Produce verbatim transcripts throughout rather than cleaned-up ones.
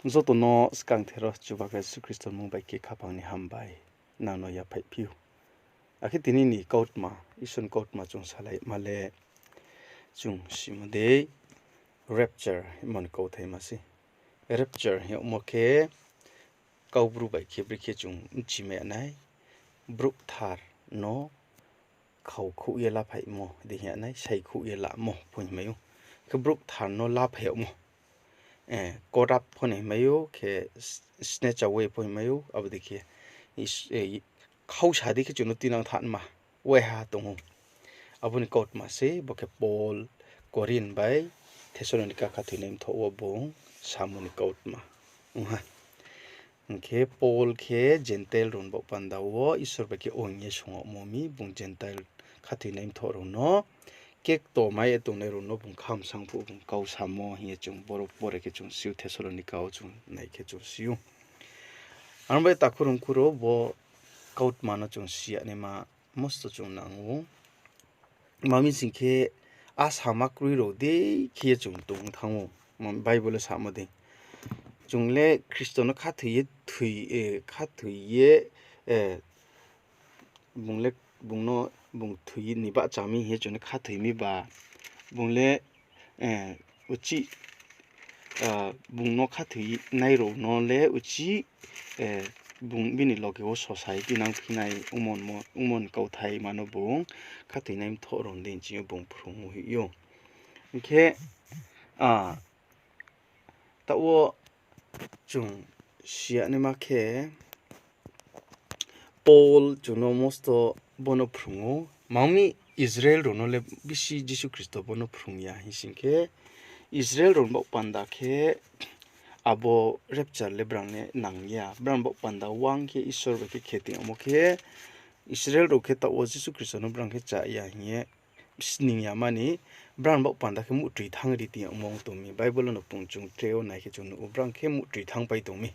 Joto no skangther wo Chubagra Jisu Khristo ni mmung bai khe khaphang ni hambai nang no yaphaihphi ou. Akhe tini ni kautma, Isor ni kautma chung salaima le chung simo dei rapture hingmo ni kauthaima sei. Rapture hingmo khe Kaubru bai khe brekhe chung bchimai ya nai, brouh kthar no khaukhouh ye laphaimo dei hing ya nai, saikhouh ye lamo pho hingmai ou. Khe brouh kthar no laphai yagmo, eh, caught up pho hingmai ou, khe snatch away pho hingmai ou, abo dei khe khausa dei khe chung no tuinang thanngma waiha tong ou. Abo ni kautma sei, bo khe Paul Korinth bai Thessalonika khathoinai mthoh wo bung samo ni kautma ong ha. Hing khe Paul khe Gentile rao ni baoh panda wo Isor bai khe oing ye sung yagmo mi, bung Gentile khathoinai mthoh rao no, kekto mai ye tongnai rao no bung khamsang phuh bung kau samo hing ye chung boro pore khe chung si ou, Thessalonika wo chung nai khe chung si ou. Aro bai takhu rungkhu rao, bo kautma no chung si ya naima mosto chung nang ou. Ma mi sing khe, a sama kroi rao dei khe ye chung tong thanng ou. Bible le samo dei, chung le Khristo no khathoi ye, khathoi ye, bung le, bung no, bung thoi ni bahcha mi hing ye chung no khathoi mi ba, bung le uchih, bung no khathoinai rao no le uchih, bung bini loge wo sosa ye tuinangphi nai ongmo ni kauthai ma no bung khathoinai mthoh rao ni deing ching yo bung phrung ou hing ou. Hing khe, taoh wo chung si ya naima khe, Paul chung no mosto bo no phrung ou. Ma mi Israel rao no le bisi Jisu Khristo bo no phrung ya hing sing khe, Israel rao ni baoh panda khe abo rapture le brang le nang ya. Brang ni baoh panda wang khe Isor bai khe khe tong yagmo khe, Israel rao khe taoh wo Jisu Khristo no brang khe cha ya hing ye sning ya ma ni, brang ni baoh panda khe muhtoi thanng ri tong yagmo ong tong mi. Bible no pung chung tre wo nai khe chung nuh ou, brang khe muhtoi thanngpai tong mi.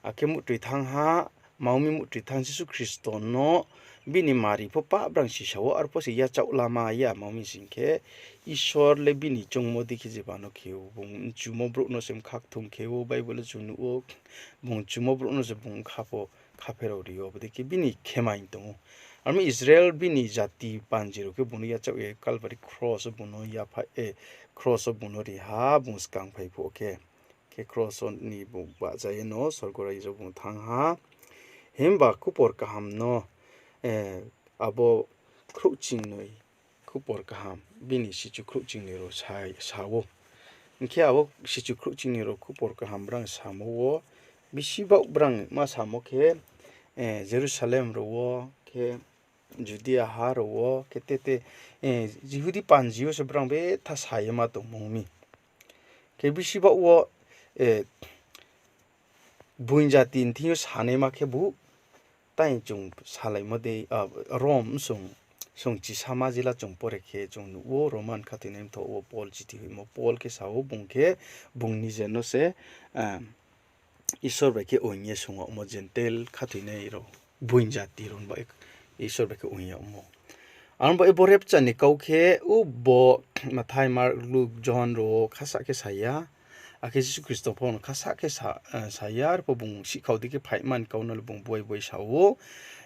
Akhe muhtoi thanng ha, ma mi muhtoi thanng, Jisu Khristo no bini mari pho pah brang sisa wo, arpho se yachaoh lama ya ma mi sing khe, Isor le bini choungmo dei khe jeba no khe ou, bung mchumo brouh no se bkha kthung khe ou, Bible le chung nuh ou, bung mchumo brouh no se bung kha pho, kha pherao ri ou, abo dei khe bini khemai tong ou. Aro mi Israel bini jati panji rao khe bung no yachaoh ye Calvary cross wo bung no yaphaih, cross wo bung no ri ha, bung skang phai phuh khe. Khe cross wo ni bung bahcha ye no sorgo raija bung thanng ha. Himba khupor kaham no, abo khrouhchingnoi khupor kaham, bini sichu khrouhchingnoi rao sa, sa ou. Hing khe abo sichu khrouhchingnoi rao khupor kaham brang samo wo, bisi baoh brang ma samo khe, Jerusalem rao wo, khe Judia ha rao wo, khe tete, Jihudi panji yo se brang betha sa ye ma tongmung mi. Khe bisi baoh wo, boing jati ni thing yo sanaima khe bu, tai chung salaimo dei, Rom song, song chisama jila chung pore khe chung nuh ou, Roman khathoinai mthoh wo Paul chithi hoihmo, Paul khe sa ou, bung khe, bung nije no se, Isor bai khe oing ye sung yagmo Gentile khathoinai rao, boing jati rao ni baoh Isor bai khe oing yagmo. Aro ni baoh ye bo rapture ni kau khe, o bo Mathai, Mark, Luk, Johon rao wo khasah khe sa ya. Akhe Jisu Khristo pho no khasah khe sa, sa ya, arpho bung sihkhao dei khe phaima ni kau no le bung buai buai sa ou.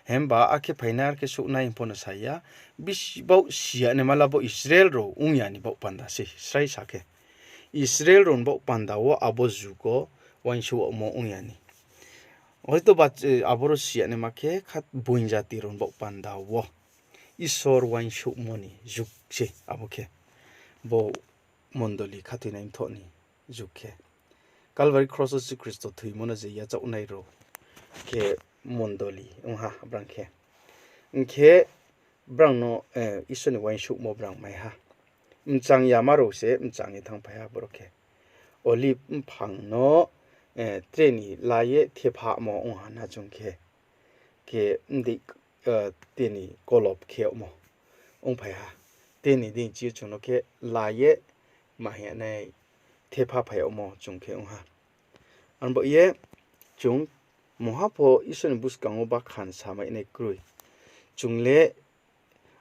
Himba akhe phainai, arkhe souhnai hing pho no sa ya. Bisi baoh si ya naima le bo Israel rao ong ya ni baoh panda se srai sa khe. Israel rao ni baoh panda wo abo jug wo uaingsouh yagmo ong ya ni. Hoito ba, aboro si ya naima khe kha boing jati rao ni baoh panda wo Isor uaingsouhmo ni jug se abo khe. Bo mondoli khathoinai mthoh ni jug khe. Calvary cross wo Jisu Khristo thoimo no je yachaohnai rao khe mondoli ong ha brang khe. Hing khe brang no, Isor ni uaingsouhmo brang mai ha. Mchang yama rao se mchang ye thanngphai ha boro khe. Olive mphang no, tre ni la ye thephamo ong ha na chung khe. Khe mdei, tini kolob khe yagmo ongphai ha. Tini dei chi yo chung no khe la ye ma hing ya nai thepha phai yagmo chung khe ong ha. Aro ni baoh ye chung mungha pho Isor ni buskang wo bakhan samai nai kroi. Chung le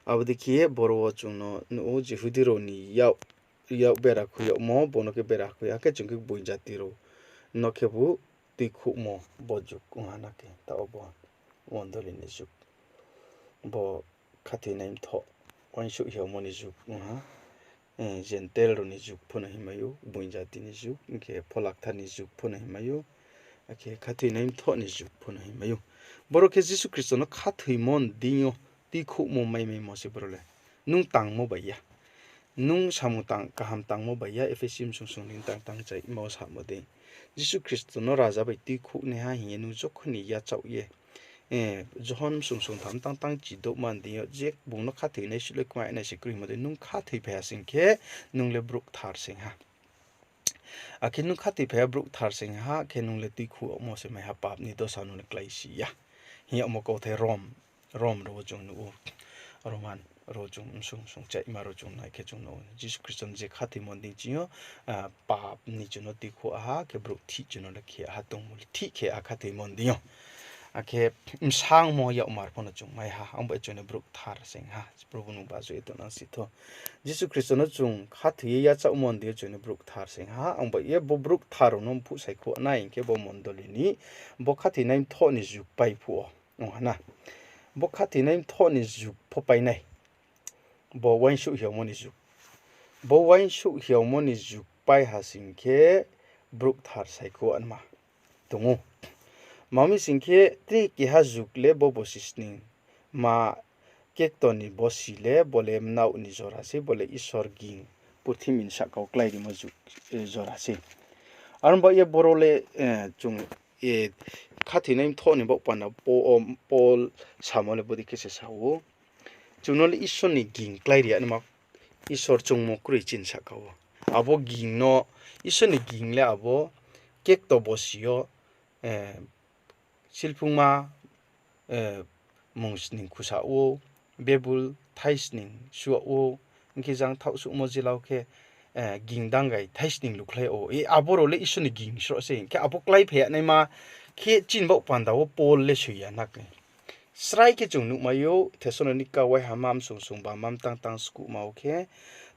abo dei khe ye boro wo chung no nuh ou, Jihudi rao ni yak, yak bera khui yagmo, bo no khe bera khui, akhe chung khe boing jati rao no khebu tuikhouhmo bo jug ong ha na khe, taoh bo mondoli ni jug. Bo khathoinai mthoh, uaingsouh hiaomo ni jug ong ha. Gentile rao ni jug pho no hingmai ou, gboing jati ni jug, hing khe phola kthar ni jug pho no hingmai ou, akhe khathoinai mthoh ni jug pho no hingmai ou. Boro khe Jisu Khristo no khathoimo ni deing yo tuikhouhmo maimaimo se boro le. Nung tangmo bai ya. Nung samung tang, kaham tangmo bai ya, Ephesi bsung sung ni tang tang chaima wo samo dei. Jisu Khristo no raja bai tuikhouhnaiha hing ye nung jokhon ni yachaoh ye, Johon bsung sung tham tang tang chidouhma ni deing yo je bung no khathoinai suh le kma nai se kroi hingmo dei, nung khathoi phai ha sing khe, nung le brouh kthar sing ha. Akhe nung khathoi phai ha brouh kthar sing ha khe, nung le tuikhouh yagmo se mai ha, pap ni dosa no le kláisi ya. Hing yagmo kauthai Rom, Rom rao wo chung nuh ou. Roman rao chung bsung sung chaima rao chung nai khe chung nuh ou. Jisu Khristo ni je khathoimo ni deing ching yo, pap ni chung no tuikhouh ha khe brouh thih chung no le khe ha tongmo le thih khe ha khathoimo ni deing yo. Akhe bsangmo yakmar pho no chung mai ha, ang bai chung no brouh kthar sing ha. Probu nung bajoh ye tongnang si tho. Jisu Khristo no chung khathoi ye yachaohmo ni deing yo chung no brouh kthar sing ha, ang bai ye bo brouh kthar rao no mphuh saikhouh nai hing khe bo mondoli ni, bo khathoinai mthoh ni jug pai phuh wo ong ha na. Bo khathoinai mthoh ni jug pho pai nai. Bo uaingsouh hiaomo ni jug. Bo uaingsouh hiaomo ni jug pai ha sing khe brouh kthar saikhouh anma tong ou. Ma mi sing khe tre keha jug le bo bosi sning ma kekto ni bosi le bo le mnaoh ni jora sei, bo le Isor ging purthimbi ni sahka wo kláirimo jug, jora sei. Aro ba ye boro le, chung, khathoinai mthoh ni baoh panda Paul samo le bodei khe se sa ou. Chung no le Isor ni ging kláiri ya naima, Isor choungmo kroi chini sahka wo. Abo ging no, Isor ni ging le abo kekto bosi yo, silphungma, mung sning khusa ou, bebul thai sning suag ou, hing khe jang thaoh suhmo jila wo khe, ging dangai thai sning lukhlai ou. Abo rao le Isor ni ging sroh sei, hing khe abo kláiphai ya naima khe chini baoh panda wo Paul le soi ya na khe. Srai khe chung nuhmai ou, Thessalonika waiha ma bsung sung ba ma mtang tang skuhma wo khe,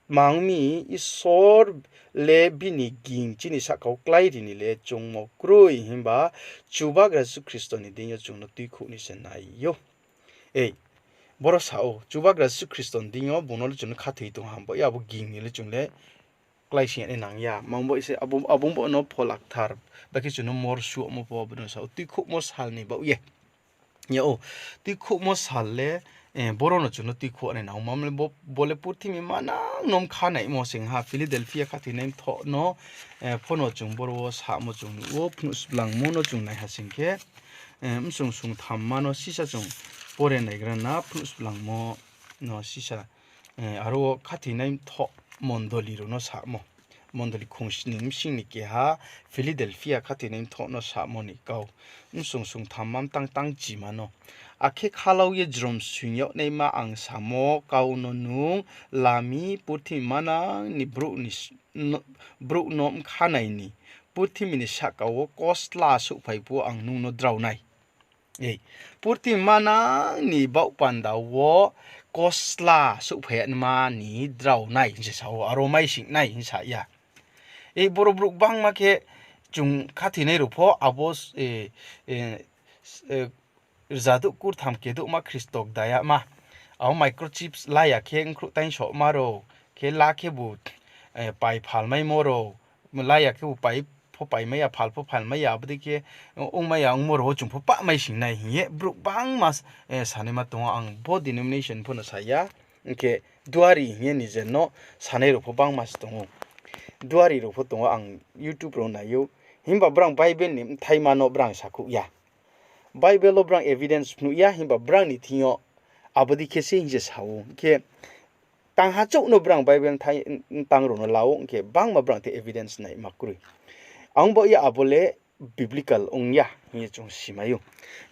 tma ong mi, Isor le bini ging chini sahka wo kláiri ni le choungmo kroi, himba Chubagra Jisu Khristo ni deing yo chung no tuikhouh ni se nai ou. Boro sa ou, Chubagra Jisu Khristo ni deing yo bung no le chung no khathoi tong ham ba ye abo ging ni le chung le kláising ya nai nang ya. Mang bo se abo, abo bo no Phola Kthar bai khe chung no mor suagmo pho abo no sa ou, tuikhouhmo sal ni baoh ye. Ya ou, tuikhouhmo sal le, boro no chung no tuikhouh nai nang ou. Mamo le bo, bo le purthimbi manang no mkha naimo sing ha, Philadelphia khathoinai mthoh no, pho no chung boro wo samo chung nuh ou, Phnuhsplangmo no chung nai ha sing khe, bsung sung thamma no sisa chung pore naigra na, Phnuhsplangmo no sisa, aro wo khathoinai mthoh mondoli rao no samo. Mondoli khong sning bsing ni keha Philadelphia khathoinai mthoh no samo ni kau. Bsung sung thamma mtang tang chima no. Akhe khalau ye jrom soing yag naima ang samo kau no nung la mi, purthimbi manang ni brouh no mkha nai ni, purthimbi ni sahka wo kosla souhphai phuh wo ang nung no drao nai. Purthimbi manang ni baoh panda wo kosla souhphai ya naima ni drao nai hing se sa ou, aro maising nai hing sa ya. Boro brouh gbangma khe chung khathoinai rao pho abo, rzadouh kurtham kedouhma Khristo kdayama, abo microchips la ya khe nkhruh taingsohma rao, khe la khebu, pai phalmaimo rao, la ya khebu pai pho paimai ya, phal pho phalmai ya, abo dei khe ongmai ya ongmo rao wo chung pho pahmai sing nai hing ye brouh gbangma sanaima tong ou. Ang bo denomination pho no sa ya, hing khe duari hing ye nijer no sanai rao pho gbangma se tong ou. Duari rao pho tong ou, ang YouTube rao nai ou. Himba brang Bible ni bthaima no brang sakhouh ya. Bible wo brang evidence phnuh ya, himba brang ni thing yo abo dei khe se hing se sa ou. Hing khe tangha chouh no brang Bible bthai, bthang rao no la ou, hing khe gbangma brang the evidence naima kroi. Ang bo ye abo le biblical ong ya hing ye chung simai ou.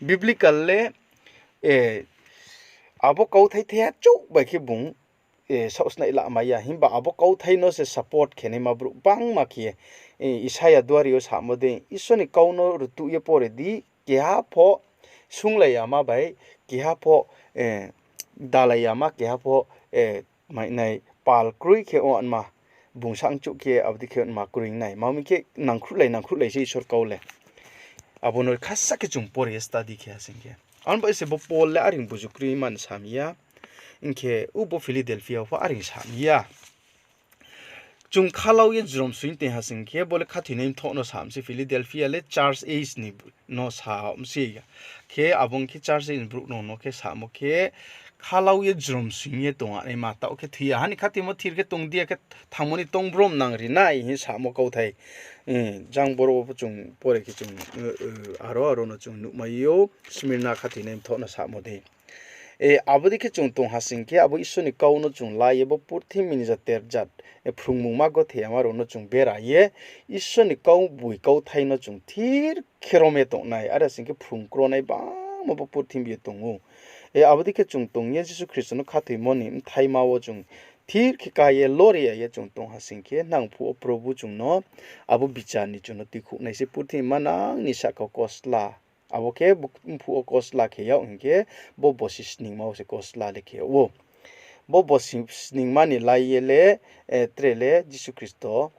Biblical le, abo kauthai thaiha chouh bai khe bung, saohsnai lamai ya, himba abo kauthai no se support khe naima brouh gbangma khe, Isaia duari yo samo dei, Isor ni kau no rtuh ye pore di, keha pho sunglai yama bai, keha pho, dalai yama, keha pho, mainai pal kroi khe ongma, bung sangchouh khe abo dei khe ma kroi nai. Ma mi khe nangkhruhlai, nangkhruhlai se Isor kau le. Abo no khasa khe chung pore ye study khe ha sing khe. Abo ni baoh ye se bo Paul le areing buzu kroi man sam ya. Hing khe ubo Philadelphia pho areing sam ya. Chung khalau ye jrom soing tong ha sing khe, bo le khathoinai mthoh no sam se, Philadelphia le church age ni no sam se. Khe abo ong khe church age ni brouh rao no khe samo khe, khalau ye jrom soing ye tong naima, taoh khe thoi ya ha ni khathoimo thir khe tong di ya khe thangmo ni tong brom nang ri nai hing samo kauthai. Jang boro wo pho chung pore khe chung, aro aro no chung nuhmai ou, Smyrna khathoinai mthoh no samo dei. Abo dei khe chung tong ha sing khe, abo Isor ni kau no chung la ye bo purthimbi ni jater jat, phrungmungma gothe yama rao no chung bera ye, Isor ni kau boi kauthai no chung thir khe rom ye tong nai, are sing khe phrung kronai bangma bo purthimbi yo tong ou. Abo dei khe chung tong ye Jisu Khristo no khathoimo ni bthaima wo chung thir khe ka ye lori ya ye chung tong ha sing khe, nang phuh wo Probu chung no abo bichar ni chung no tuikhouh nai se, purthimbi manang ni sahka wo kosla. Abo khe mphuh wo kosla khe yag hing khe, bo bosi sningma wo se kosla le khe yag ou. Bo bosi sningma ni lai ye le, tre le Jisu Khristo,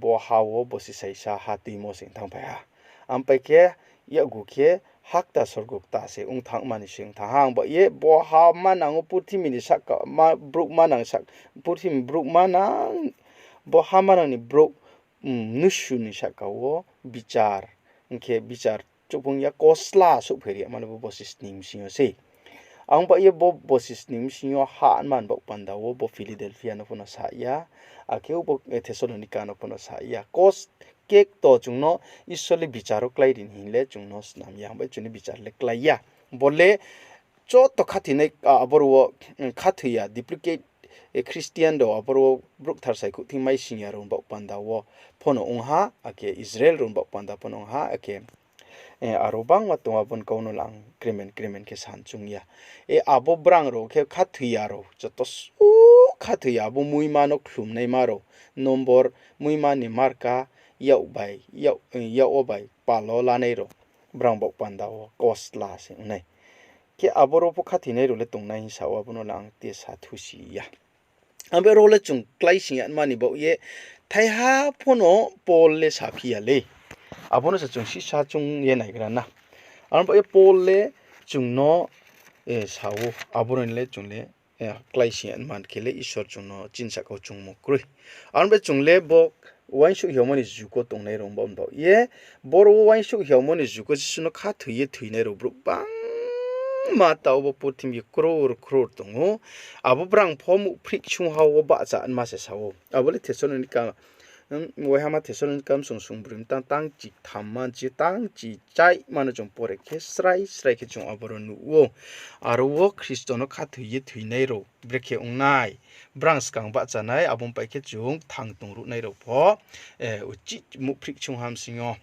bo ha wo bosi saisa ha tuimo se ong thanngphai ha. Ampai khe yakgu khe ha kta sorgo kta se ong thanngma ni se ong thanng ha. Ang ba ye bo ha manang wo purthimbi ni sahka, brouh manang, purthimbi brouh manang, bo ha manang ni brouh mnusu ni sahka wo bichar, hing khe bichar chouhphung ya kosla souhphai ri ya mano bo bosi sning bsing yo sei. Ang ba ye bo bosi sning bsing yo ha man baoh panda wo bo Philadelphia no pho no sa ya, akhe bo Thessalonica no pho no sa ya. Kos kekto chung no Isor le bichar wo klái ri ni hing le chung no snam ya, ang ba ye chung ni bichar le klái ya. Bo le joto khathoinai, aboro wo, khathoi ya, duplicate, Christian rao aboro wo brouh kthar saikhouh thing mai sing ya rao ni baoh panda wo pho no ong ha, akhe Israel rao ni baoh panda pho no ong ha, akhe aro bangma tong, abo ni kau no le ang kremen kremen khe san choung ya. Abo brang rao khe khathoi ya rao, joto suh khathoi ya, abo muima no khlumnaima rao, nombor, muima ni marka, yak bai, yak wo bai pal wo lanai rao, brang baoh panda wo kosla se ong nai. Khe aboro pho khathoinai rao le tongnai hing sa ou, abo no le ang te sa thusi ya. Abo rao le chung kláising ya ma ni baoh ye, thaiha pho no Paul le saphi ya le. Abo no se chung sisa choung ye naigra na. Abo ni baoh ye Paul le chung no sa ou, abo rao ni le chung le kláising ya man khe le Isor chung no chini sahka wo chungmo kroi. Abo ni baoh ye chung le bo uaingsouh hiaomo ni jugo tongnai rao ni baoh ye, boro wo uaingsouh hiaomo ni jugo Jisu no khathoi ye thoinai rao brouh bangma taoh bo purthimbi yo kror kror tong ou. Abo brang pho muhphrih ksungha wo bahcha ma se sa ou. Abo le Thessalonika, waiha ma Thessalonika msong sungbroi mtang tangchi tham manchi tangchi chaima no chung pore khe srai srai khe chung aboro nuh ou. Aro wo Khristo no khathoi ye thoinai rao brekhe ong nai, brang skang bahcha nai, abo ni pai khe chung kthang tongruhnai rao pho, uchih muhphrih ksungha bsing yo.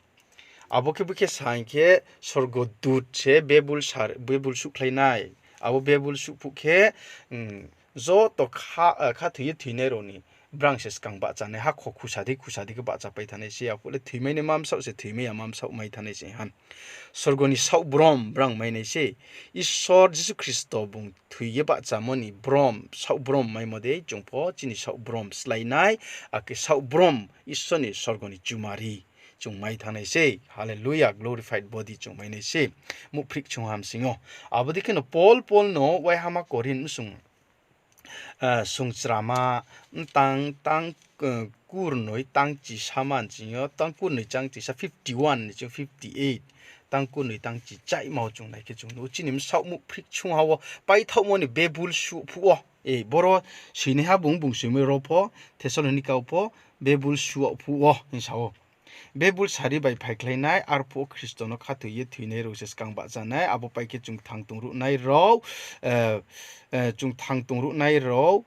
Abo khe bo khe sa hing khe sorgo dut se bebul suhkhlai nai. Abo bebul suh phuh khe, joto khathoi ye thoinai rao ni brang se skang bahcha nai, hakho khusa dei khusa dei khe bahchapai thanng nai se, aphuh le thoimai nai ma bsaoh se thoimai ya ma bsaoh mai thanng nai se ha. Sorgo ni saohbrom brang mai nai se. Isor Jisu Khristo bung thoi ye bahchamo ni brom, saohbrom maimo dei chung pho chini saohbrom slái nai, akhe saohbrom Isor ni sorgo ni chumari chung mai thanng nai se. Hallelujah, glorified body chung mai nai se. Muhphrih ksungha bsing yo. Abo dei kheno Paul, Paul no waiha ma Korinth bsong songchrama, mtang tang kurnoi tang chisa man ching yo, tang kurnoi tang chisa, fifty one ni ching fifty eight, tang kurnoi tang chi chaima wo chung nai khe chung nuh ou, chini bsaoh muhphrih ksungha wo paithaohmo ni bebul suh phuh wo. Boro soinaiha bung, bung soimai rao pho, Thessalonika wo pho, bebul suh phuh wo hing sa ou. Bebul sari bai phaikhlai nai, arphuh wo Khristo no khathoi ye thoinai rao se skang bahcha nai, abo pai khe chung kthang tongruhnai rao, chung kthang tongruhnai rao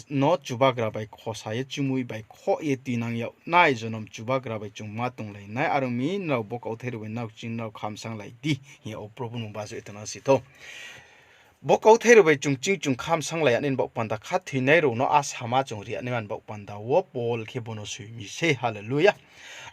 no Chubagra bai khosa ye chumui bai khoh ye tuinang yag nai, jonom Chubagra bai chung ma tonglai nai, are ong mi nrao bo kauthai rao bai nrao kching nrao khamsanglai di, hing ye o Probu no bajoh ye tongnang si thou. Bo kauthai rao bai chung ching chung khamsanglai ya nai ni baoh panda khathoinai rao no asama chung ri ya nai man baoh panda wo Paul khe bo no soi mi se, hallelujah.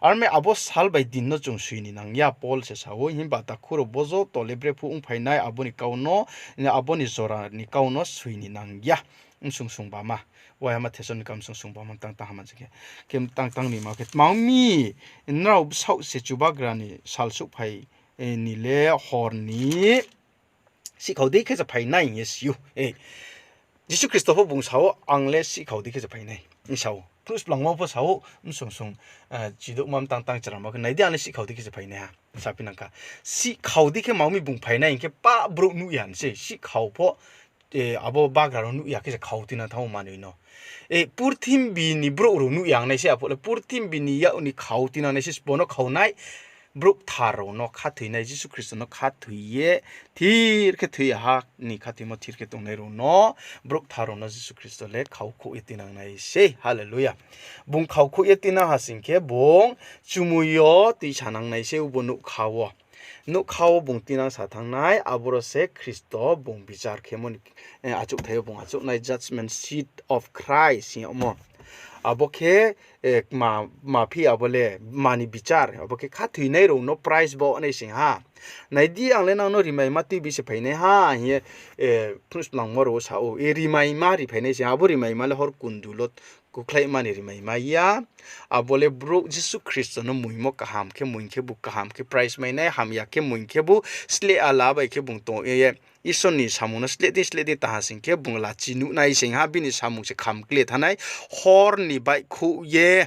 Are ong mi abo sal bai din no chung soi ni nang ya, Paul se sa ou, himba takhu rao bo joto le brephuh ongphai nai abo ni kau no, abo ni jora ni kau no soi ni nang ya. Bsong song bama. Waiha ma Thessalonika msong song bama mtang tang hama se khe. Khe mtang tang ni ma khe, tma ong mi, nrao bsaoh se Chubagra ni sal souhphai, eh, ni le hor ni sihkhao dei khe se phai nai hing ye si ou. Eh, Jisu Khristo pho bung sa ou, ang le sihkhao dei khe se phai nai hing sa ou. Phnuh splangmo pho sa ou, msong song, eh, chidouhma mtang tang chrama khe nai di, ang le sihkhao dei khe se phai nai ha. Saphi nang kha. Sihkhao dei khe ma ong mi bung phai nai hing khe pah brouh nuh ya se. Sihkhao pho, eh, abo bagra rao nuh ya khe se khao tuinang thanng ou manoi no. Eh, purthimbi ni brouh rao nuh ya nai se, aphuh le purthimbi ni yak ni khao tuinang nai se, sbo no khao nai, brouh kthar rao no khathoi nai, Jisu Khristo no khathoi ye, thir khe thoi ya ha ni khathoimo thir khe tongnai rao no, brouh kthar rao no Jisu Khristo le khaokhouh ye tuinang nai se. Hallelujah. Bung khaokhouh ye tuinang ha sing khe bung chumui yo tuisanang nai se, ubo nougkha wo. Nougkha wo bung tuinang sa thanng nai, aboro se Khristo bung bichar khemo ni, eh, achouhthai yo bung achouh nai, judgment seat of Christ hing yagmo. Abo khe, eh, ma, ma phi abo le, mani bichar, abo khe khathoinai rao no prize baoh nai sing ha. Nai di, ang le nang no rimaima tuibi se phai nai ha, hing ye, eh, Phnuh splangmo rao wo sa ou, eh, rimaima ri phai nai sing ha, abo rimaima le hor kundu lo kukhlaima ni rimaima ya. Abo le brouh Jisu Khristo no moimo kaham khe, moing khe bu kaham khe prize mai nai, hamya khe moing khe bu sleh ala bai khe bung tong ye, Isor ni samung no sleh dei sleh dei tang ha sing khe bung lachi nuh nai sing ha, bini samung se kham kle thanng nai, hor ni baihkhouh ye,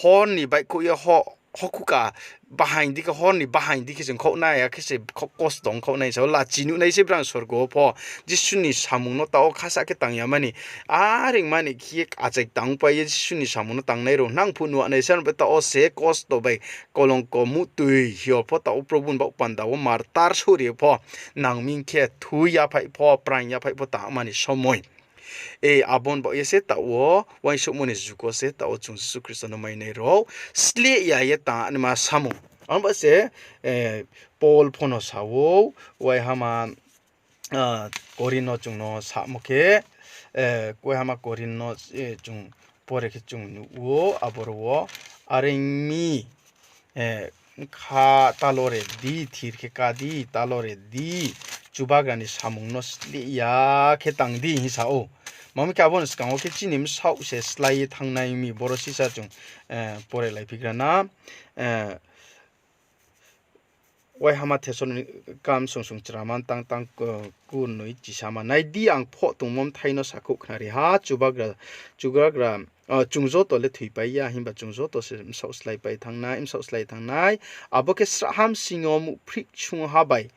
hor ni baihkhouh ye ho, hokhuka bahaing di khe, hor ni bahaing di khe se ongkhaoh nai, akhe se kho-, kosto ongkhaoh nai sa ou, lachi nuh nai se brang sorgo wo pho. Jisu ni samung no taoh wo khasa khe tang ya mani, are ong mani khe achai tangpai ye Jisu ni samung no tangnai rao nang phuh nuh nai se, aro bai taoh wo se kosto bai kolongko muhtoi hing yo pho taoh wo Probu ni baoh panda wo martar souhri ye pho, nang mi khe thui yaphaih pho, praing yaphaih pho tang mani somoi. E, abo ni baoh ye se taoh wo, uaingsouhmo ni jugo se taoh wo chung Jisu Khristo no mainai rao sleh ya ye tang naima samung. Abo ni baoh se, eh, Paul pho no sa ou, uaihama, ah, Korinth no chung no samo khe, eh, uaihama Korinth no, eh, chung pore khe chung nuh ou, aboro wo, are ong mi, eh, kha talore di, thir khe ká di, talore di, Chubagra ni samung no sleh ya khe tang di hing sa ou. Tma hing khe abo ni skang wo khe chini bsaoh se slái ye thanng nai mi, boro sisa chung, eh, pore laiphigra na, eh, uaihama Thessalonika msong song chrama tang tang, eh, kurnoi chisama. Nai di, ang phoh tongmo bthai no sakhouh khnari ha, Chubagra, Chubagra, ah, chung joto le thoipai ya, himba chung joto se bsaoh sláipai thanng nai, bsaoh slái thanng nai. Abo khe srahha bsing yo muhphrih ksungha bai,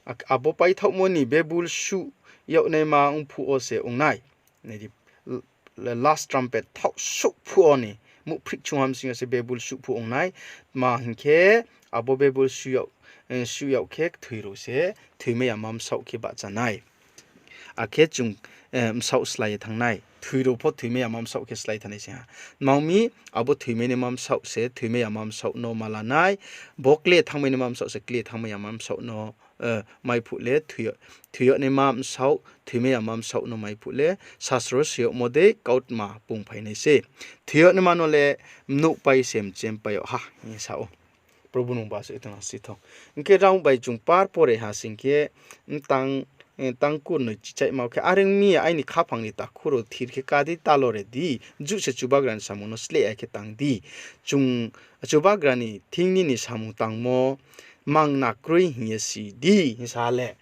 ak-, abo paithaohmo ni bebul suh yag naima ongphuh wo se ong nai. Nai di, last trumpet thaoh souhphuh wo ni muhphrih ksungha bsing yo se bebul suhphuh ong nai. Tma hing khe, abo bebul suh yag, eh, suh yag khe kthoi rao se thoimai yama bsaoh khe bahcha nai. Akhe chung, eh, bsaoh slái ye thanng nai. Kthoi rao pho thoimai yama bsaoh khe slái thanng nai se ha. Tma ong mi, abo thoimai naima bsaoh se thoimai yama bsaoh no ma la nai. Bo kle thanngmai naima bsaoh se kle thanngmai yama bsaoh no, eh, mai phuh le thoi yag, thoi yag naima bsaoh, thoimai yama bsaoh no mai phuh le sasro soi yagmo dei kautma pungphai nai se. Thoi yag naima no le mnouhpai se mchempai yag ha hing ye sa ou. Probu nung ba se tong na si thou. Hing khe rao bai chung par pore ha sing khe, tang, eh, tang kurnoi chichaihma khe, are ong mi, aini khaphang ni takhu rao thir khe ká di, talore di, juh se Chubagra ni samung no sleh ya khe tang di. Chung Chubagra ni thing nini samung tangmo mangna kroi hing ye si di, hing sa le.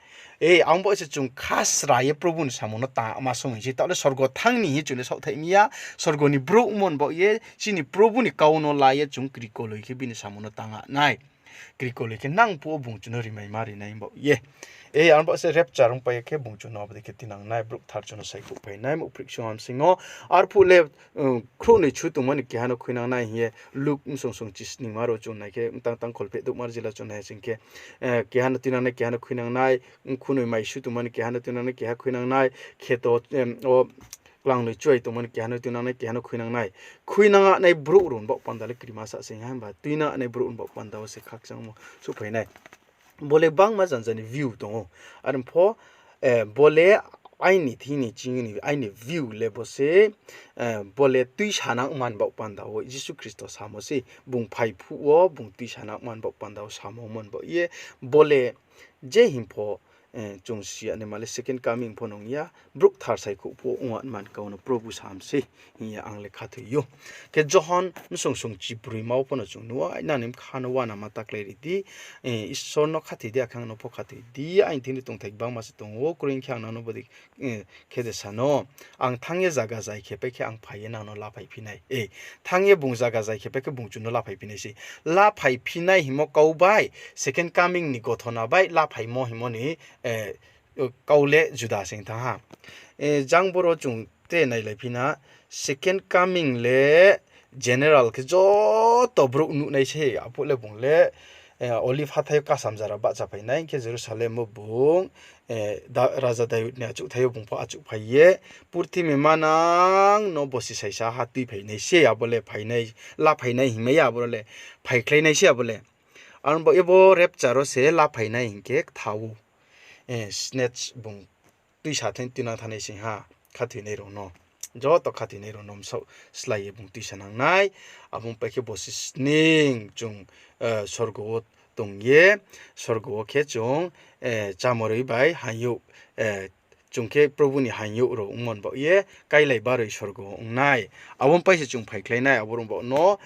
E, ang bo se chung khasra ye Probu ni samung no tangma somoi se, taoh le sorgo thanng ni hing chung le saohthaih mi ya, sorgo ni brouh mon baoh ye, chini Probu ni kau no la ye chung krikoloi khe bini samung no tang nai. Krikoloi khe nang phuh wo bung chung no rimaima ri nai baoh ye. E, ang bo se rapture ongpai ye khe bung chung no abo dei khe tinang nai, brouh kthar chung no saikhouhphai nai, muhphrih ksungha bsing yo. Arphuh le, um, khrouhnoi chu tongmo ni keha no khuinang nai hing ye Luk msong song chisningma rao chung nai khe, mtang tang kholpheh douhma jila chung nai sing khe, eh, keha no tinang nai, keha no khuinang nai, mkhunoi mai su tongmo ni keha no tinang nai, keha khuinang nai, kheto, em, o, klangnoi chuai tongmo ni keha no tinang nai, keha no khuinang nai. Khuinang nai brouh rao ni baoh panda le krima sa se hing ha, himba tuinang nai brouh rao ni baoh panda wo se khakchangmo souhphai nai. Bo le bangma janja ni view tong ou. Are pho, eh, bo le aini thing ni ching ni, aini view le bo se, eh, bo le tuisanang man baoh panda wo Jisu Khristo samo se, bung phai phuh wo, bung tuisanang man baoh panda wo samo man baoh ye, bo le je hing pho, chung si ya naima le second coming pho nung ya, brouh kthar saikhouh pho ong ya man kau no Probu sam sei hing ye ang le khathoi ou. Khe Johon bsong song chibroi ma wo pho no chung nuh ou, nang ni bkha no uanama ta klái ri di, Isor no khathoi di, akhe ang no pho khathoi di, aini thing ni tongthai gbangma se tong ou, kroi khe ang nang no bodei khe de sa no, ang thanng ye zaga zai khe pai khe ang phai ye nang no laphaiphi nai. Thanng ye bung zaga zai khe pai khe bung chung no laphaiphi nai sei. Laphaiphi nai hingmo kau bai, second coming ni gothona bai laphaimo hingmo ni kau le juda se thanng ha. Jang boro chung te nailaiphi na, second coming le general khe joto brouh nuh nai se, aphuh le bung le Olive hathái yo kasam jara bahchaphai nai, hing khe Jerusalem wo bung raja Daud ni achouhthai yo bung pho achouhphai ye, purthimbi manang no bosi saisa ha tuiphai nai se, abo le laphainai hingmai ya, abo le phaikhlai nai se abo le. Aro bo ebo rapture wo se laphainai hing khe ktha ou. Snatch bung tuisa thai tuinang thanng nai se ha, khathoinai rao no. Joto khathoinai rao no bsaoh slái ye bung tuisa nang nai. Abo ong pai khe bosi sning chung sorgo wo tong ye, sorgo wo khe chung chámoroi bai haing youh, chung khe Probu ni haing youh rao ongmo ni baoh ye káilai baroi sorgo wo ong nai. Abo ong pai se chung phaikhlai nai, abo rao baoh no,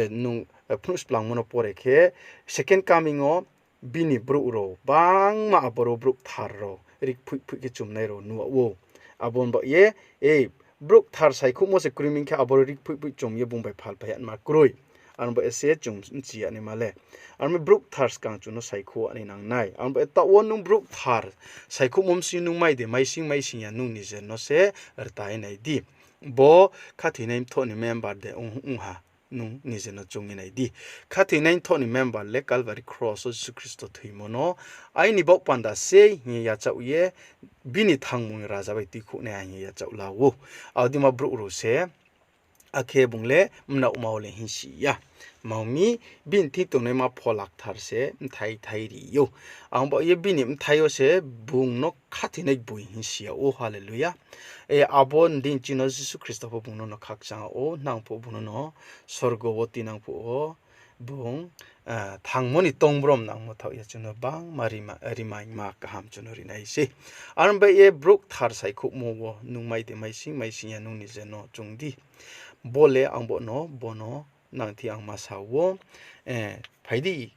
nung phnuh splangmo no pore khe, second coming wo bini brouh rao bangma aboro wo brouh kthar rao rikphoihphoih khe chumnai rao nuh yag ou. Abo ni baoh ye, brouh kthar saikhouhmo se kroi ming khe aboro rikphoihphoih chum ye bung bai phalphai ya ma kroi. Aro bo ese chung bchi ya naima le. Aro mi brouh kthar skang chung no saikhouh ya nai nang nai. Aro bo taoh wo nung brouh kthar saikhouhmo bsing nung mai de maising maising ya, nung nijer no se rtai nai di. Bo khathoinai mthoh ni member de ong ha, nung nijer no choung ye nai di. Khathoinai mthoh ni member le Calvary cross wo Jisu Khristo thoimo no aini baoh panda sei hing ye yachaoh ye, bini thangmung ni raja bai tuikhouh nai hing ye yachaoh la ou. Abo deima brouh rao se, akhe bung le mnaohma wo le hingsi ya. Tma hing mi, bini thing tongnaima Phola Kthar se bthai thai ri ou. Ang baoh ye bini bthai yo se bung no khathoinai gboi hingsi yag ou. Hallelujah. Abo ni deing chini Jisu Khristo pho bung no no khakchang yag ou, nang phuh bung no no sorgo wo tuinang phuh wo bung thangmo ni tongbrom nangmo thaoh ye chung no bangma rima, rimaingma kaham chung no ri nai sei. Aro bai ye brouh kthar saikhouhmo wo nung mai de maising maising ya, nung nijer no choung di. Bo le ang bo no, bo no nang thi ang ma sa wo, phai di,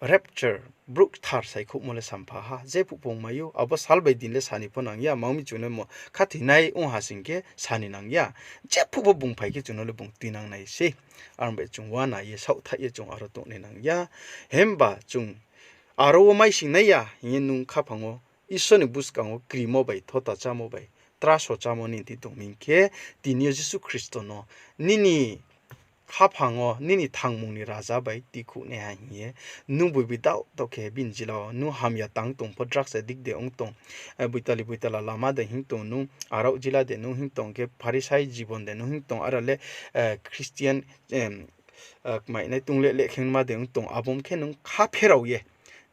rapture, brouh kthar saikhouhmo le sampha ha, jephuh pho ong mai ou, abo sal bai din le sa ni pho nang ya, tma hing mi chung no mo khathoinai ong ha sing khe sa ni nang ya, jephuh pho bung phai khe chung no le bung tuinang nai sei. Aro bai chung uana ye saohthaih ye chung aro tongnai nang ya, himba chung aro wo maising nai ya hing ye nung khaphang wo Isor ni buskang wo krimo bai, thota chámo bai, traso chámo ni thing tong mi khe, tini yo Jisu Khristo no nini khaphang wo nini thangmung ni raja bai tuikhouh naiha hing ye, nung boi boi daoh daoh khe bini jila wo nung hamya tang tong pho, drugs addict de ong tong, boitali boitala lama de hing tong, nung arao jila de nung hing tong khe, Pharisai jibon de nung hing tong, aro le Christian kmainai tong le lehkhengma de ong tong, abo ong khe nung kha pherao ye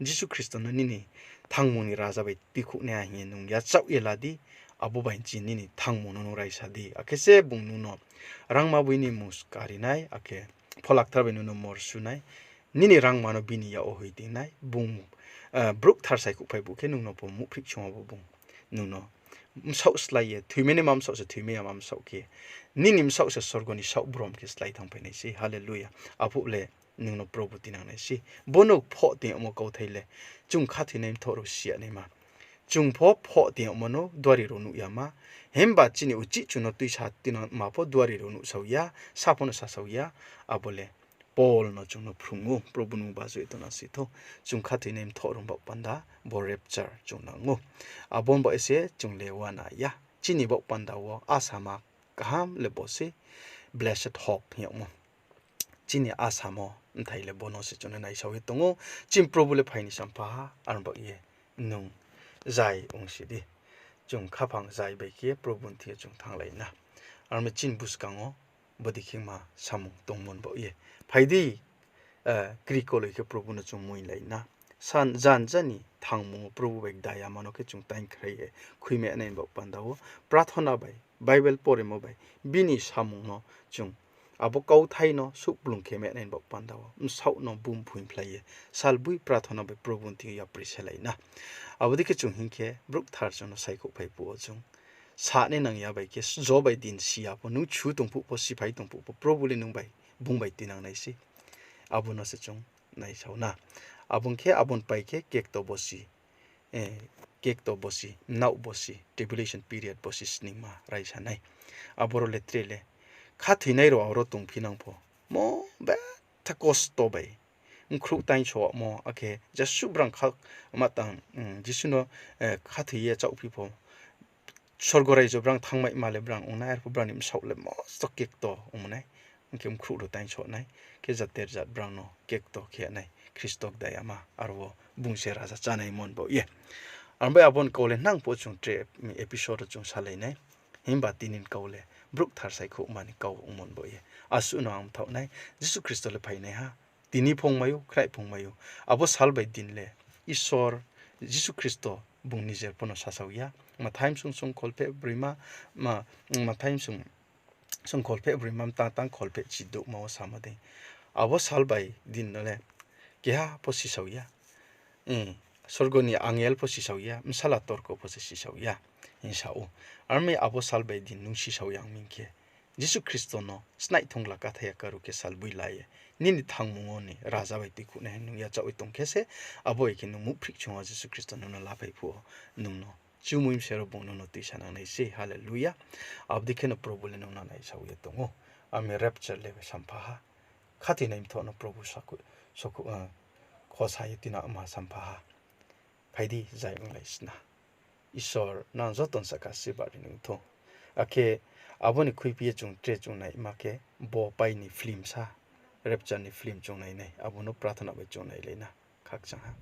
Jisu Khristo no nini thangmung ni raja bai tuikhouh naiha hing ye nung yachaoh ye la di, abo bai chi nini thangmung no nung raisa di. Akhe se bung nung no rangma boi ni muska ri nai, akhe Phola Kthar bai nung no morsu nai, nini rangma no bini yak wo hoih di nai, bung brouh kthar saikhouh phai bu khe nung no pho muhphrih song abo bung nung no bsaoh slái ye, thoimai naima bsaoh se thoimai yama bsaoh khe, nini bsaoh se sorgo ni saoh brom khe slái thanngphai nai sei. Hallelujah. Aphuh le nung no Probu tuinang nai sei. Bo no phoh toing yagmo kauthai le, chung khathoinai mthoh rao si ya naima. Chung pho phoh toing yagmo no duari rao nuh yama. Himba chini uchih chung no tuisa tuinangma pho duari rao nuhsao ya, sa pho no sasao ya. Abo le Paul no chung no phrung ou, Probu nung bajoh ye tongna si thou. Chung khathoinai mthoh rao baoh panda bo rapture chung nang ou. Abo ni baoh ye se chung le uana ya. Chini baoh panda wo asama kaham le bo sei, blessed hope hing yagmo. Chini asamo bthai le bo no se chung no naisao ye tong ou. Chini Probu le phai ni sampha ha, aro baoh ye nung zai ongsi di. Chung khaphang zai bai khe Probu ni thing yo chung thannglai na. Aro mi chini buskang wo bodei khema samung tongmo ni baoh ye, phai di, kri koloi khe Probu no chung muilai na. Jan jani thangmung wo Probu bai dayama no khe chung taingkhrai ye khuimai nai ni baoh panda wo, prathona bai, Bible poremo bai, bini samung no chung Abo kauthai no souhplung khe mehnai ni baoh panda wo bsaoh no bum phuingphlai ye, salboi prathona bai Probu ni thing yo yapri selai na. Abo dei khe chung hing khe, brouh kthar chung no saikhouh phai phuh wo chung sanai nang ya bai khe, jo bai din si ya pho, nung chu tong phuh pho, siphai tong phuh pho, Probu le nung bai, bung bai tinang nai sei. Abo no se chung naisao na. Abo ong khe, abo ni pai khe kekto bosi, kekto bosi, mnaoh bosi, tribulation period bosi sningma raisa nai. Aboro le tre le khathoinai rao aro tongphi nang pho, mo betha kosto bai, bkhrouh tainsomo, akhe jesuh brang kha, ma tang, Jisu no khathoi ye chaohphi pho, sorgo raijo brang thanngmaima le brang ong nai, arphuh brang ni bsaoh le mosto kekto ong nai. Ong khe bkhrouh rao tainsoh nai, khe jater jat brang no kekto khe nai, Khristo kdai yama, aro wo bung se raja chánaimo ni baoh ye. Aro bai abo ni kau le nang pho chung tre episode wo chung salai nai. Himba tini ni kau le brouh kthar saikhouhma ni kau ongmo ni baoh ye. Asuh no ang mthaoh nai, Jisu Khristo le phainaiha. Tini pho ongmai ou, khnaih pho ongmai ou. Abo sal bai din le Isor, Jisu Khristo bung nijer pho no sasao ya. Mathai bsung sung kholpheh broima, ma, Mathai bsung sung kholpheh broima, mtang tang kholpheh chidouhma wo samo dei. Abo sal bai din no le keha pho sisao ya. Sorgo ni angel pho sisao ya, bsala torko pho se sisao ya, hing sa ou. Aro mi abo sal bai din nung sisao ya ong mi khe, Jisu Khristo no snaih thongla kathai ya karuh khe salboi la ye, nini thangmung wo ni raja bai tuikhouhnai hing nung yachaoh ye tong khe se, abo bai khe nung muhphrih chung wo Jisu Khristo nung no laphai phuh wo, nung no chumui mse ro bung nung no tuisa nang nai sei, hallelujah. Abo dei khe no Probu le nung no naisao ye tong ou. Ami rapture le sampha ha. Khathoinai mthoh no Probu khosa ye tuinangma sampha ha. Phai di, zai onglai sna. Isor nang joto ni sahka si bari nung thou. Akhe abo ni khuiphi ye chung tre chung naima khe, bo pai ni film sa, rapture ni film chung nai nai, abo no prathona bai chung nailai na. Khakchang ha.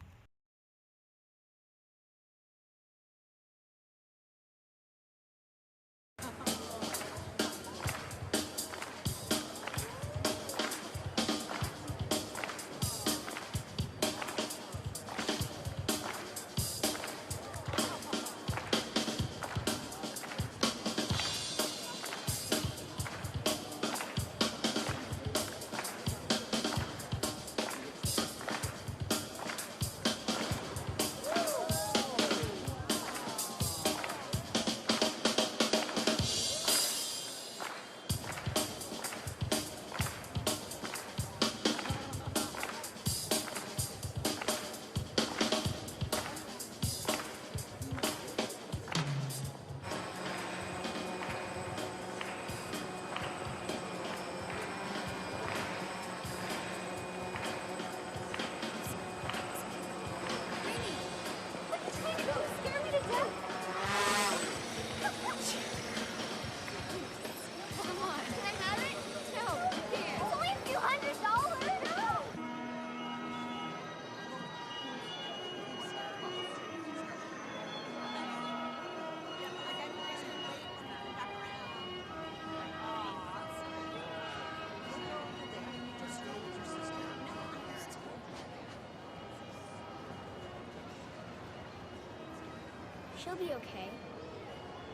She'll be okay.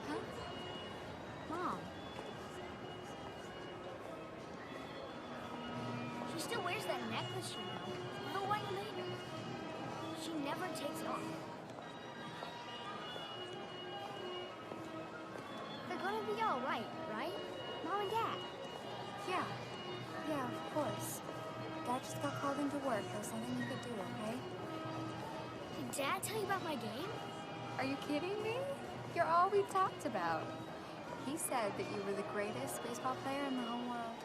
Huh? Mom. She still wears that necklace, you know. The one you made her. She never takes it off. They're gonna be all right, right? Mom and Dad? Yeah. Yeah, of course. Dad just got called into work. There was nothing he could do, okay? Did Dad tell you about my game? Are you kidding me? You're all we talked about. He said that you were the greatest baseball player in the whole world.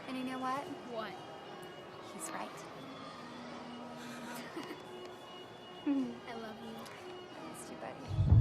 And you know what? What? He's right. I love you. I missed you, buddy.